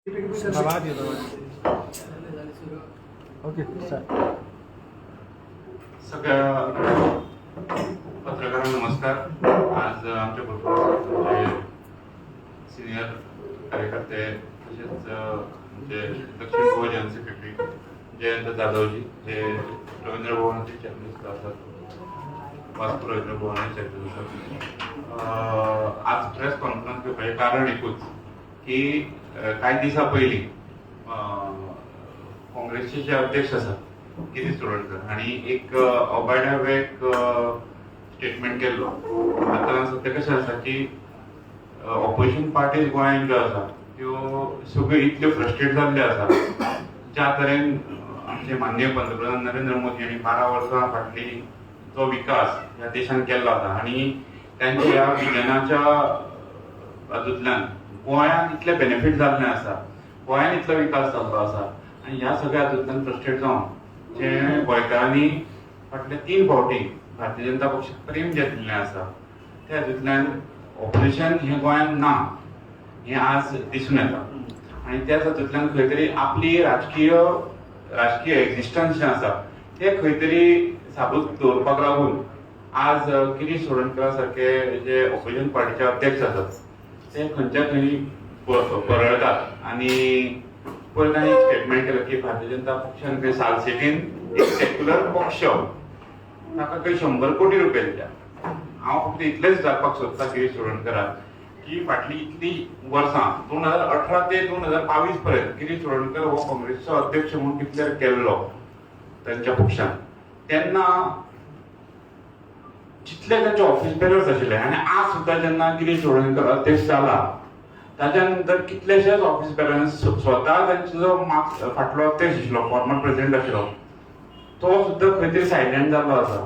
दबा दिया, दबा दिया। Okay sir. सगळ्या पत्रकारांना नमस्कार। आज आमच्या बरोबर आमचे सिनियर कार्यकर्ते तसेच आमचे दक्षिण गोवा जनरल सेक्रेटरी जयंत जाधवजी, जे रवींद्र भवनाचे चेअरमन सुद्धा आसात, वास्को रवींद्र भवनाचे चेअरमन आसात। आज प्रेस कॉन्फरन्स घेवपाचें कारण एकूच की कांय दिसां पयलीं काँग्रेसचे जे अध्यक्ष आसात गिरीश चोडणकर हांणी एक अबायडा एक स्टेटमेंट केल्लो। आतां सद्या कशें आसा की ऑपोजिशन पार्टीज गोंयांत ज्यो आसा त्यो सगळ्यो इतल्यो फ्रस्ट्रेट जाल्ल्यो आसा, ज्या तरेन आमचे माननीय पंतप्रधान नरेंद्र मोदी हांणी 12 वर्सां फाटली जो विकास ह्या देशान केल्लो आसा आनी तांच्या ह्या विजनाच्या हातूंतल्यान गोंयांत इतले बेनिफीट जाल्ले आसा, गोंयांत इतलो विकास जाल्लो आसा आनी ह्या सगळ्या हातूंतल्यान फ्रस्ट्रेट जावन जे गोंयकारांनी फाटले 3 फावटी भारतीय जनता पक्षाक प्रेम जें दिल्लें आसा त्या हातूंतल्यान ऑपोजिशन हें गोंयांत ना हें आज दिसून येता आनी त्याच हातूंतल्यान खंय तरी आपली राजकीय राजकीय एक्झिस्टन्स जें आसा तें खंय तरी साबूत दवरपाक लागून आज गिरीश चोडणकरा सारके जे ऑपोजिशन पार्टीचे अध्यक्ष आसात ते खंयच्या खंय परळतात आनी पयर तांणी एक स्टेटमेंट केलं की भारतीय जनता पक्षान खंय सालसेटीन एक सेक्युलर पक्ष ताका खंय 100 कोटी रुपया दिल्या। हांव फक्त इतलेंच विचारपाक सोदता गिरीश चोडणकराक की फाटली इतली वर्सां 2018 ते 2022 पर्यंत गिरीश चोडणकर हो काँग्रेसचो अध्यक्ष म्हणून डिक्लेअर केल्लो तांच्या पक्षान, तेन्ना जितले तांचे ऑफिस बेरर्स आशिल्ले आनी आज सुद्दां जेन्ना गिरीश चोडणकर अध्यक्ष जाला ताच्या नंतर कितलेशेच ऑफिस बेरर्स स्वता तांचो जो फाटलो अध्यक्ष आशिल्लो, फॉर्मर प्रेसिडेंट आशिल्लो, तो सुद्दां खंय तरी सायलंट जाल्लो आसा।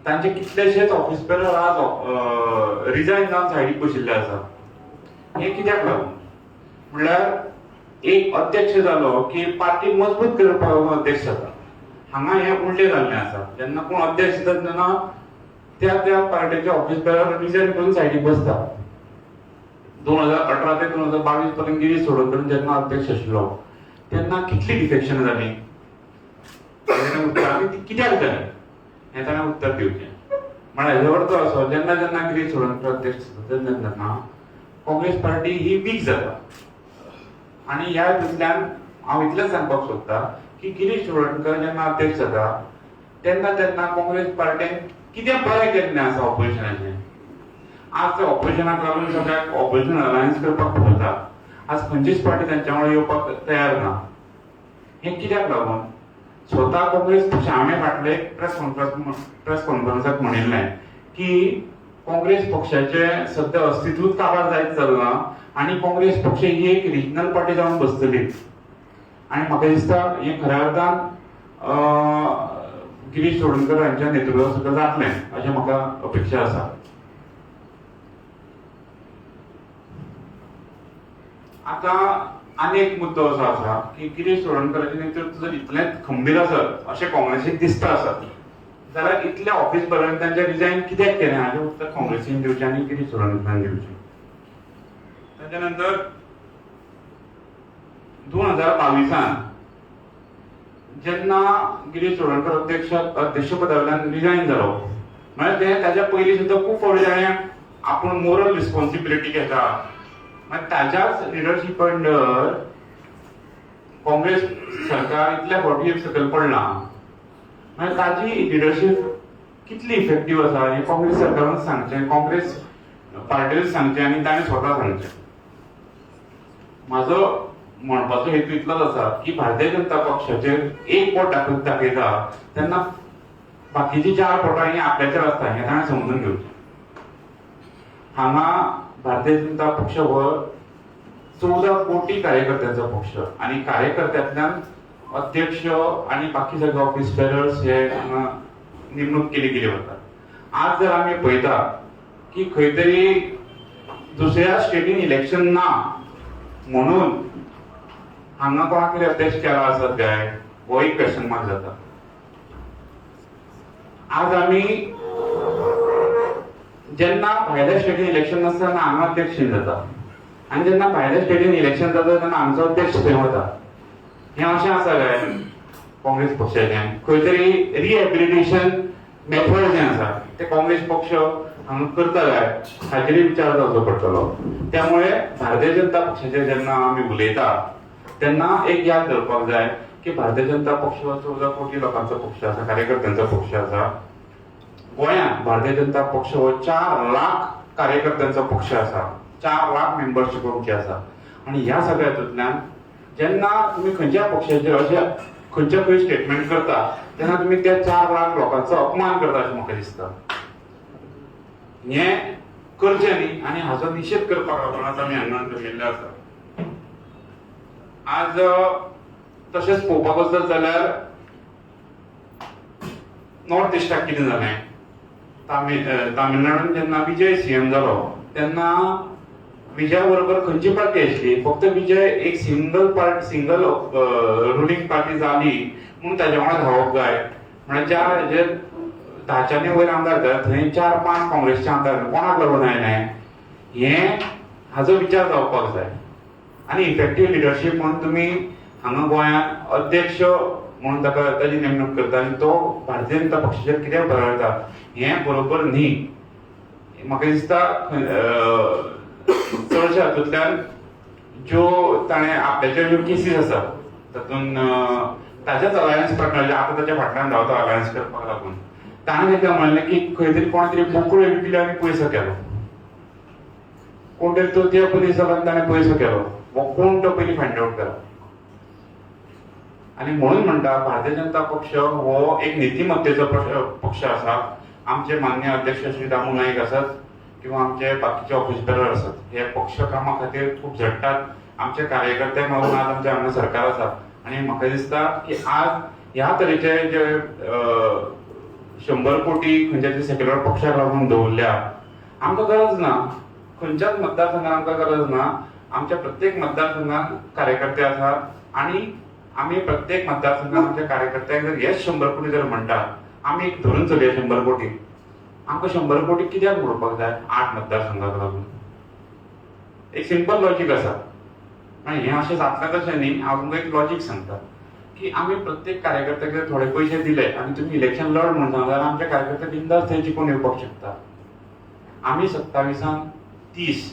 तांचे कितलेशेच ऑफिस बेरर आज रिजायन जावन सायडीक बशिल्ले आसा। हें कित्याक लागून म्हणल्यार एक अध्यक्ष जालो की पार्टी मजबूत करपाक लागून अध्यक्ष जाता, हांगा हें उल्टें जाल्लें आसा। जेन्ना कोण अध्यक्ष जाता तेन्ना त्या त्या पार्टीचे ऑफिस बेरर रिजायन करून सायडीक बसता। 2018 ते 2022 पर्यंत गिरीश चोडणकर जेन्ना अध्यक्ष आशिल्लो तेन्ना कितली डिफेक्शन जाली उत्तर आनी ती कित्याक जाली हें ताणें उत्तर दिवचें। म्हळ्यार हेजो अर्थ असो जेन्ना जेन्ना गिरीश चोडणकर अध्यक्ष जाता तेन्ना तेन्ना काँग्रेस पार्टी ही वीक जाता आनी ह्या हितूंतल्यान हांव इतलेंच सांगपाक सोदता की गिरीश चोडणकर जेन्ना अध्यक्ष जाता तेन्ना तेन्ना काँग्रेस पार्टीन कितें बरें केल्लें आसा ऑपोजिशनाचें। आज ते ऑपोजिशनाक लागून सगळ्याक ऑपोजिशन अलायन्स करपाक पळयता, आज खंयचीच पार्टी तांच्या वांगडा येवपाक तयार ना। हें कित्याक लागून स्वता काँग्रेस पक्ष हांवें फाटले प्रेस कॉन्फरन्साक म्हणिल्लें की काँग्रेस पक्षाचें सद्या अस्तित्वूच काबार जायत चल्लां आनी काँग्रेस पक्ष ही एक रिजनल पार्टी जावन बसतली आनी म्हाका दिसता हें खऱ्या अर्थान गिरीश चोडणकर हांच्या नेतृत्वात सुद्दां जातलें अशें म्हाका अपेक्षा आसा। आतां आनी एक मुद्दो असो आसा की गिरीश चोडणकराचें नेतृत्व जर इतलेंच खंबीर आसत अशें काँग्रेसीक दिसता आसत जाल्यार इतल्या ऑफिस बऱ्यान तांचें रिजायन कित्याक केलें हाचें उत्तर काँग्रेसीन दिवचें आनी गिरीश चोडणकरान दिवचें। ताच्या नंतर 2022 जेन्ना गिरीश चोडणकर अध्यक्षपदावयल्यान रिजायन जालो म्हळ्यार ते ताच्या पयलीं सुद्दां खूब फावटी ताणें आपूण मोरल रिस्पॉन्सिबिलिटी घेता, मागीर ताच्याच लिडरशीप अंडर काँग्रेस सरकार इतल्या फावटी सकयल पडलां, मागीर ताची लिडरशीप कितली इफेक्टीव आसा हें काँग्रेस सरकारान सांगचें, काँग्रेस पार्टीन सांगचें आनी ताणें स्वता सांगचें। म्हाजो म्हणपाचो हेतू इतलोच आसा की भारतीय जनता पक्षाचेर एक बोट दाखयता तेन्ना बाकीची 4 बोटां ही आपल्याचेर आसता हें ताणें समजून घेवचें। हांगा भारतीय जनता पक्ष हो 14 कोटी कार्यकर्त्यांचो पक्ष आनी कार्यकर्त्यांतल्यान अध्यक्ष आनी बाकी सगळे ऑफिस बेरर्स हे हांगा नेमणूक केली गेली वता। आज जर आमी पळयता की खंय तरी दुसऱ्या स्टेटीन इलेक्शन ना म्हणून हांगा कोणाक तरी अध्यक्ष केला आसत काय हो एक क्वेश्चन मार्क जाता। आज आमी जेन्ना भायल्या स्टेटीन इलेक्शन नासतना हांगा अध्यक्ष जाता, आनी जेन्ना भायल्या स्टेटीन इलेक्शन जाता तेन्ना हांगचो अध्यक्ष थंय वता. हें अशें आसा काय काँग्रेस पक्षाचें? खंय तरी रिहॅबिलिटेशन मेथड जें आसा तें काँग्रेस पक्ष हांगा करता काय, हाचेरय विचार जावचो पडटलो. त्यामुळे भारतीय जनता पक्षाचेर जेन्ना आमी उलयता तेन्ना एक याद दवरपाक जाय की भारतीय जनता पक्ष हो 14 कोटी लोकांचो पक्ष आसा, कार्यकर्त्यांचो पक्ष आसा. गोंयांत भारतीय जनता पक्ष हो 4 लाख कार्यकर्त्यांचो पक्ष आसा, 4 लाख मेंबरशीप आमची आसा. आनी ह्या सगळ्या हातूंतल्यान जेन्ना तुमी खंयच्या पक्षाचेर अशें खंयच्या खंय स्टेटमेंट करता तेन्ना तुमी त्या 4 लाख लोकांचो अपमान करता अशें म्हाका दिसता. हें करचें न्ही आनी हाचो निशेध करपाक लागून आज आमी हांगा जमिल्ले आसा. आज तशेंच पळोवपाक वचत जाल्यार नॉर्थ इस्टाक कितें जालें, तामिळनाडून जेन्ना विजय सीएम जालो तेन्ना विजया बरोबर खंयची पार्टी आशिल्ली, फक्त विजय एक single party, single ruling party जाली म्हणून ताज्या वांगडा धांवप जाय. म्हळ्यार ज्या जे 10च्यानी वयर आमदार जाय थंय 4-5 काँग्रेसचे आमदार कोणाक लागून आयले, हें हाजो विचार जावपाक जाय. आनी इफेक्टीव लिडरशीप म्हणून तुमी हांगा गोंयांत अध्यक्ष म्हणून ताका ताजी नेमणूक करता आनी तो भारतीय जनता पक्षाचेर कितें बरयता हें बरोबर न्ही. म्हाका दिसता चडशा हातूंतल्यान ज्यो ताणें आपल्याच्यो ज्यो केसीस आसात तातूंत ताच्याच अलायन्स पार्टनर आतां ताच्या फाटल्यान धांवता अलायन्स करपाक लागून ताणें ताका म्हणलें की खंय तरी कोण तरी बोकड्यो विकल्यो आनी पयसो केलो, कोण तरी तो त्या पुलीस जालो आनी ताणें पयसो केलो, हो कोण तो पयलीं फायंड आवट करा. आनी म्हणून म्हणटा भारतीय जनता पक्ष हो एक नितीमत्तेचो पक्ष आसा. आमचे मान्य अध्यक्ष श्री दामू नाईक आसात किंवा आमचे बाकीचे ऑफिस बेरर आसात, हे पक्ष कामा खातीर खूब झडटात. आमचे कार्यकर्त्यांक लागून आज आमचें हांगा सरकार आसा. आनी म्हाका दिसता की आज ह्या तरेचे जे 100 कोटी खंयच्या तरी सेक्युलर पक्षाक लागून दवरल्या, आमकां गरज ना. खंयच्याच मतदारसंघात आमकां गरज ना. आमच्या प्रत्येक मतदारसंघात कार्यकर्ते आसात आनी आमी प्रत्येक मतदारसंघात आमच्या कार्यकर्त्यांक जर हेच 100 कोटी जर म्हणटा, आमी एक धरून चलया 100 कोटी, आमकां 100 कोटी कित्याक मोडपाक जाय 8 मतदारसंघाक लागून? एक सिंपल लॉजीक आसा. आनी हें अशें जातलें तशें न्ही. हांव तुमकां एक लॉजीक सांगता की आमी प्रत्येक कार्यकर्त्याक जर थोडे पयशे दिले आनी तुमी इलेक्शन लढ म्हणून सांगता जाल्यार आमचे कार्यकर्ते बिंदास थंय जिखून येवपाक शकता. आमी 27 30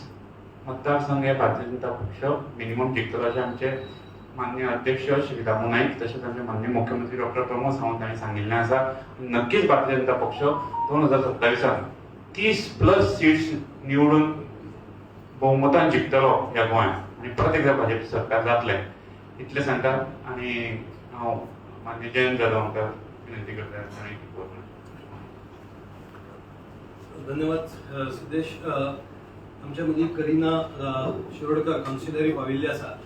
मतदारसंघ हे भारतीय जनता पक्ष मिनिमम जिखतलो अशें आमचे मान्य अध्यक्ष श्री दामू नाईक तशेंच आमचे मान्य मुख्यमंत्री डॉक्टर प्रमोद सावंत हांणी सांगिल्लें आसा. नक्कीच भारतीय जनता पक्ष 2027 30+ सीट्स निवडून बहुमतान जिखतलो ह्या गोंयांत आनी परत एकदा भाजप सरकार जातलें इतलें सांगता. आनी हांव मान्य जयंत जाधव हांकां विनंती करता आनी. धन्यवाद सिद्धेश. आमच्या मदीं करिना शिरोडकर कावन्सिलरी पाविल्ली आसा.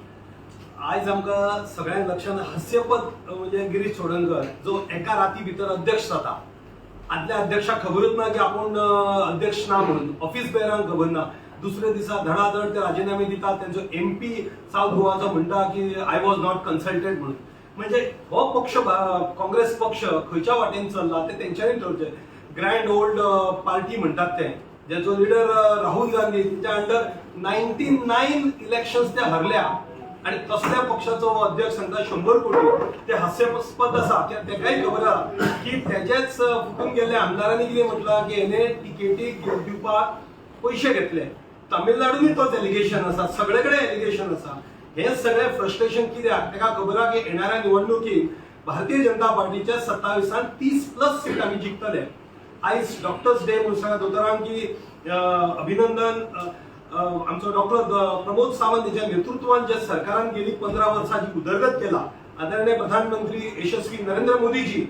आयज आमकां सगळ्यांक लक्षांत हास्यपद म्हणजे गिरीश चोडणकर जो एका राती भितर अध्यक्ष जाता. आदल्या अध्यक्षाक खबरूच ना की आपूण अध्यक्ष ना म्हणून, ऑफिस बेरांक खबर ना. दुसऱ्या दिसा धडाधड ते राजिनामे दितात. तेंचो एमपी सावथ गोवाचो म्हणटा की I was not consulted म्हणून. म्हणजे हो पक्ष काँग्रेस पक्ष खंयच्या वाटेन चल्ला ते तेंच्यांनी ठरचें. ग्रँड ओल्ड पार्टी म्हणटात ते, ज्याचो लिडर राहुल गांधी, तेच्या अंडर 99 इलेक्शन्स ते हरल्या आणि तसल्या पक्षाचो हो अध्यक्ष सांगता 100 कोटी, ते हास्यास्पद आसा. कित्याक तेकाय खबर आसा की तेजेच फुटून गेल्ल्या आमदारांनी कितें म्हटलां की हेणे तिकेटी दिवपाक पयशे घेतले. तामिळनाडूनय तोच एलिगेशन आसा, सगळे कडेन एलिगेशन आसा. हे सगळे फ्रस्ट्रेशन कित्याक तेका खबर आहा की येणाऱ्या निवडणुकीत भारतीय जनता पार्टीच्या 27 30+ सीट आमी जिखतले. आयज डॉक्टर्स डे म्हणून सांगा दोतोरांक की अभिनंदन. आमचो डॉक्टर प्रमोद सावंत हेच्या नेतृत्वान जे सरकारान गेली 15 वर्सां जी उदरगत केला, आदरणीय प्रधानमंत्री यशस्वी नरेंद्र मोदीजी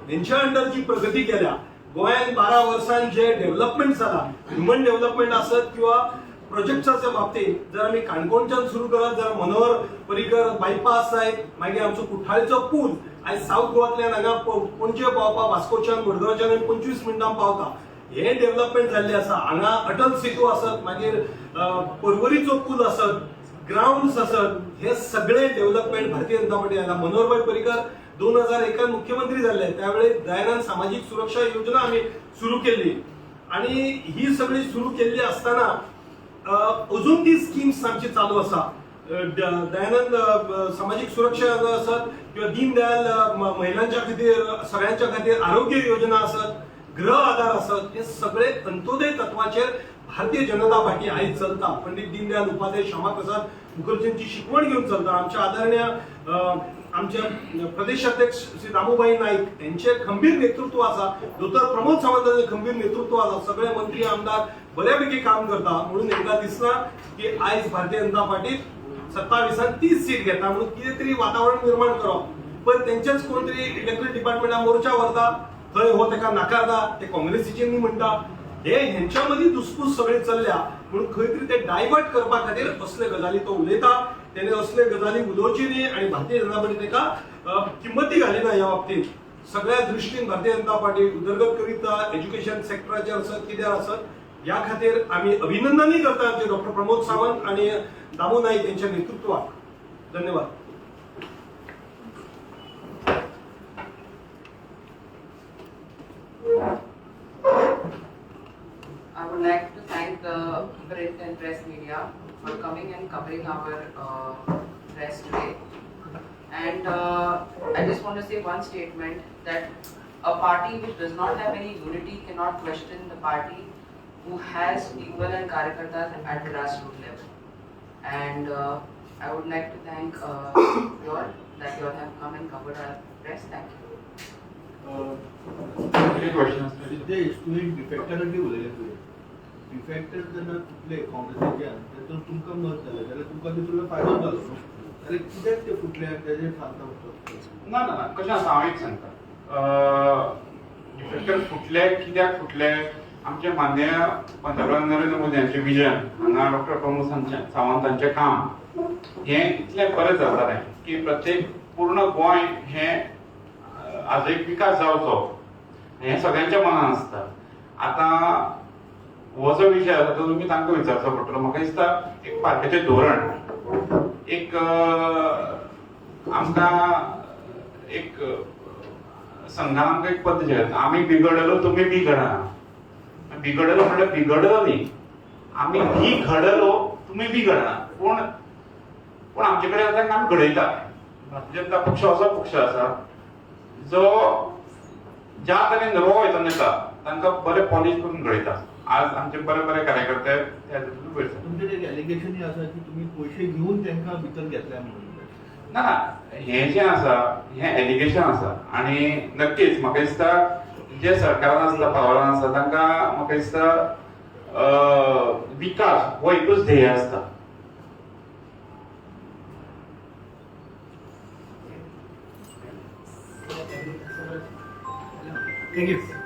हेंच्या अंडर जी प्रगती केल्या, गोंयांत 12 वर्सां जे डेव्हलपमेंट जाला, ह्युमन डेव्हलपमेंट आसत किंवा प्रोजेक्टाच्या बाबतीत, जर आमी काणकोणच्यान सुरू करत जर मनोहर पर्रीकर बायपास जायत, मागीर आमचो कुठ्ठाळीचो पूल आयज सावथ गोवांतल्यान हांगा पणजे पावपाक वास्कोच्यान मडगांवच्यान 25 मिनटां पावता, हे डेव्हलपमेंट जाल्ले आसा. हांगा अटल सेतू आसत, मागीर पर्वरीचो पूल आसत, ग्रावंड्स आसत, हे सगळे डेव्हलपमेंट भारतीय जनता पार्टी आयला. मनोहरभाई पर्रीकर 2001 मुख्यमंत्री जाल्ले त्यावेळी दयानंद सामाजीक सुरक्षा योजना आमी सुरू केल्ली आणि ही सगळी सुरू केल्ली असताना अजून ती स्किम्स आमची चालू आसा. दयानंद सामाजीक सुरक्षा योजना आसत किंवा दीनदयाल महिलांच्या खातीर, सगळ्यांच्या खातीर आरोग्य योजना आसत, गृह आधार आसत, हे सगळे अंत्योदय तत्वाचेर भारतीय जनता पार्टी आयज चलता. पंडित दीनदयाल उपाध्याय, श्यामाप्रसाद मुखर्जींची शिकवण घेवन चलता. आमच्या आदरणीय आमचे प्रदेशाध्यक्ष श्री दामूभाई नाईक यांचे खंबीर नेतृत्व आसा, दोतोर प्रमोद सावंतांचे खंबीर नेतृत्व आसा, सगळे मंत्री आमदार बऱ्यापैकी काम करता. म्हणून एकदा दिसना की आयज भारतीय जनता पार्टी 27 30 सीट घेता म्हणून कितें तरी वातावरण निर्माण करप. पण तेंचेच कोण तरी इलेक्ट्रीक डिपार्टमेंटा मोर्चा व्हरता, थंय हो तेका नाकारता, ते काँग्रेसीचे न्ही म्हणटा. हे हेंच्या मदीं दुसपूस सगळी चल्ल्या म्हणून खंय तरी ते डायवर्ट करपा खातीर असले गजाली तो उलयता. तेणे असले गजाली उलोवची न्ही आनी भारतीय जनता पार्टी तेका किंमती घालिना. ह्या बाबतींत सगळ्या दृश्टीन भारतीय जनता पार्टी उदरगत करीत, एज्युकेशन सेक्टराचेर आसत, कित्यार आसत, ह्या खातीर आमी अभिनंदनूय करता आमचे डॉक्टर प्रमोद सावंत आनी दामू नाईक यांच्या नेतृत्वाक. धन्यवाद. I would like to thank the print and press media for coming and covering our press today. And I just want to say one statement, that a party which does not have any unity cannot question the party who has people and karyakartas at grassroots level. And I would like to thank you all that you all have come and covered our press. Thank you. कितें question आसता? सिद्धेश, तुवें डिफेक्टरांची उलयलें. तुवें डिफेक्टर जेन्ना फुटले काँग्रेसीच्यान, तेतून तुमकां मत जालें जाल्यार तुमकां तितूंतलो फायदो जालो न्हू, जाल्यार कित्याक ते फुटले आनी तेजेर सांगता फक्त. ना ना ना, कशें आसा, हांव एक सांगता, डिफेक्टर फुटले कित्याक फुटले, आमचे माननीय पंतप्रधान नरेंद्र मोदी हांचें विजन, हांगा डॉक्टर प्रमोद सावंत हांचें काम हें इतलें बरें चलतालें की प्रत्येक पूर्ण गोंय हें आज एक विकास जावचो हें सगळ्यांच्या मनान आसता. आतां हो जो विशय आसा तो तुमी तांकां विचारचो पडटलो. म्हाका दिसता एक पार्टीचें धोरण, एक आमकां एक संघान आमकां एक पद्दत शिकयता, आमी बिगडलो तुमी बी घडना. बिगडलो म्हणल्यार बिगडलो न्ही, आमी बी घडलो तुमी बी घडना. पूण पूण आमचे कडेन आतां आमी घडयता. भारतीय जनता पक्ष असो पक्ष आसा जो ज्या तरेन रो वयता नेता तांकां बरे पॉलिश करून घडयता. आज आमचे बरे बरे कार्यकर्ते त्या हितून वयर सरतात. तुमचें एक एलिगेशनूय आसा की तुमी पयशे घेवन तांकां भितर घेतल्या म्हणून. ना ना, हें जें आसा हें एलिगेशन आसा आनी नक्कीच म्हाका दिसता जे सरकारान आसता, पावरान आसता, तांकां म्हाका दिसता विकास हो एकूच ध्येय आसता. Thank you.